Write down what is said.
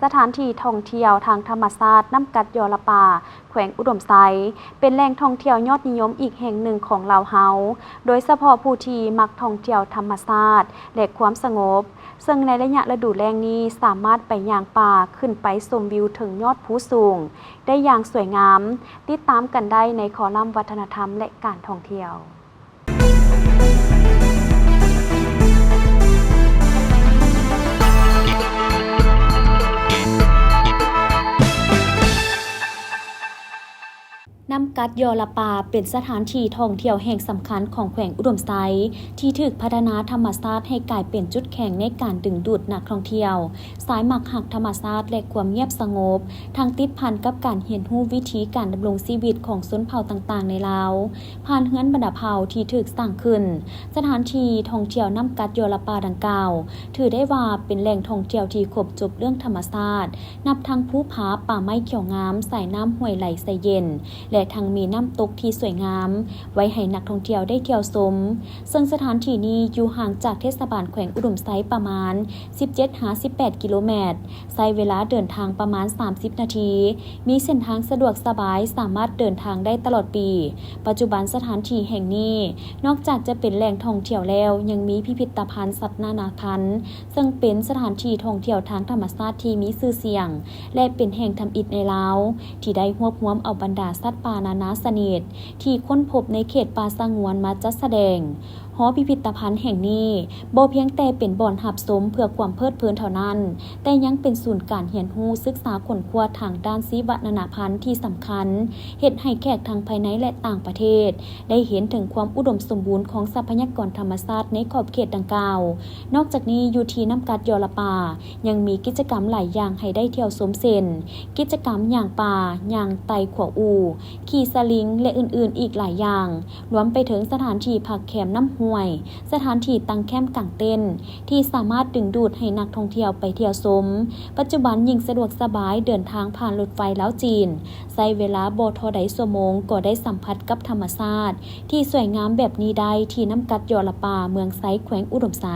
ສະຖານທີ່ທ່ອງທ່ຽວທາງທຳມະຊາດນ້ຳກັດຍໍລະປາ ແຂວງອຸດົມໄຊ ເປັນແຫຼ່ງທ່ອງທ່ຽວຍອດນິຍົມອີກແຫ່ງໜຶ່ງຂອງລາວເຮົາ, ໂດຍສະເພາະຜູ້ທີ່ມັກທ່ອງທ່ຽວທຳມະຊາດ ແລະ ຄວາມສະຫງົບ, ເຊິ່ງໃນໄລຍະລະດູແລ້ງນີ້ສາມາດໄປຍ່າງປ່າ, ຂຶ້ນໄປຊົມວິວເທິງຍອດພູສູງໄດ້ຢ່າງສວຍງາມ. ຕິດຕາມກັນໄດ້ໃນຄໍລັມວັດທະນະທຳ ແລະ ການທ່ອງທ່ຽວ. ນ້ຳກັດຍໍລະປາ ເປັນສະຖານທີ່ທ່ອງທ່ຽວແຫ່ງສຳຄັນຂອງແຂວງອຸດົມໄຊ ທີ່ຖືກພັດທະນາທຳມະຊາດໃຫ້ກາຍເປັນຈຸດແຂງໃນການດຶງດູດນັກທ່ອງທ່ຽວ ສາຍມັກຮັກທຳມະຊາດ ແລະ ຄວາມງຽບສະຫງົບ, ທັງຕິດພັນກັບການຮຽນຮູ້ວິທີການດຳລົງຊີວິດຂອງຊົນເຜົ່າຕ່າງໆໃນລາວ ຜ່ານເຮືອນບັນດາເຜົ່າທີ່ຖືກສ້າງຂຶ້ນ. ສະຖານທີ່ທ່ອງທ່ຽວນ້ຳກັດຍໍລະປາດັ່ງກ່າວ ຖືໄດ້ວ່າເປັນແຫຼ່ງທ່ອງທ່ຽວທີ່ຄົບຈົບເລື່ອງທຳມະຊາດ, ນັບທັງພູຜາ, ປ່າໄມ້ຂຽວງາມ, ສາຍນ້ຳຫ້ວຍໄຫຼໃສເຢັນ ແລະ ທັງມີນ້ຳຕົກທີ່ສວຍງາມ ໄວ້ໃຫ້ນັກທ່ອງທ່ຽວໄດ້ທ່ຽວຊົມ. ເຊິ່ງສະຖານທີ່ນີ້ຢູ່ຫ່າງຈາກເທດສະບານແຂວງອຸດົມໄຊປະມານສິບເຈັດຫາສິບແປດກິໂລແມັດ, ໃຊ້ເວລາເດີນທາງປະມານສາມສິບນາທີ, ມີເສັ້ນທາງສະດວກສະບາຍ, ສາມາດເດີນທາງໄດ້ຕະຫຼອດປີ. ປັດຈຸບັນສະຖານທີ່ແຫ່ງນີ້ ນອກຈາກຈະເປັນແຫຼ່ງທ່ອງທ່ຽວແລ້ວ, ຍັງມີພິພິດຕະພັນສັດນານາພັນ, ເຊິ່ງເປັນສະຖານທີ່ທ່ອງທ່ຽວທາງທຳມະຊາດທີ່ມີຊື່ສຽງ ແລະ ເປັນແຫ່ງທຳອິດໃນລາວ ທີ່ໄດ້ຮວບຮວມເອົາບັນດາສັດປ່ານານາຊະນິດ ທີ່ຄົ້ນພົບໃນເຂດປ່າສະຫງວນມາຈັດສະແດງ. ຫໍພິພິດຕະພັນແຫ່ງນີ້ ບໍ່ພຽງແຕ່ເປັນບ່ອນຮັບຊົມເພື່ອຄວາມເພີດເພີນເທົ່ານັ້ນ, ແຕ່ຍັງເປັນສູນການຮຽນຮູ້ສຶກສາຄົ້ນຄວ້າທາງດ້ານຊີວະນານາພັນທີ່ສຳຄັນ, ເຮັດໃຫ້ແຂກທັງພາຍໃນ ແລະ ຕ່າງປະເທດ ໄດ້ເຫັນເຖິງຄວາມອຸດົມສົມບູນຂອງຊັບພະຍາກອນທຳມະຊາດໃນຂອບເຂດດັ່ງກ່າວ. ນອກຈາກນີ້, ຢູ່ທີ່ນ້ຳກັດຍໍລະປາ ຍັງມີກິດຈະກຳຫຼາຍຢ່າງໃຫ້ໄດ້ທ່ຽວຊົມ ເຊັ່ນ ກິດຈະກຳຍ່າງປ່າ, ຍ່າງໄຕ່ຂົວອູ່, ຂີ່ສະລິງ ແລະ ອື່ນໆອີກຫຼາຍຢ່າງ, ລວມໄປເຖິງສະຖານທີ່ພັກແຄມນ້ຳຫ້ວຍ, ສະຖານທີ່ຕັ້ງແຄມກາງເຕັນ ທີ່ສາມາດດຶງດູດໃຫ້ນັກທ່ອງທ່ຽວໄປທ່ຽວຊົມ. ປັດຈຸບັນຍິ່ງສະດວກສະບາຍ, ເດີນທາງຜ່ານລົດໄຟລາວ-ຈີນ ໃຊ້ເວລາບໍ່ທໍ່ໃດຊົ່ວໂມງ ກໍໄດ້ສຳຜັດກັບທຳມະຊາດທີ່ສວຍງາມແບບນີ້ໄດ້ທີ່ນ້ຳກັດຍໍລະປາ ເມືອງໄຊ ແຂວງອຸດົມໄຊ.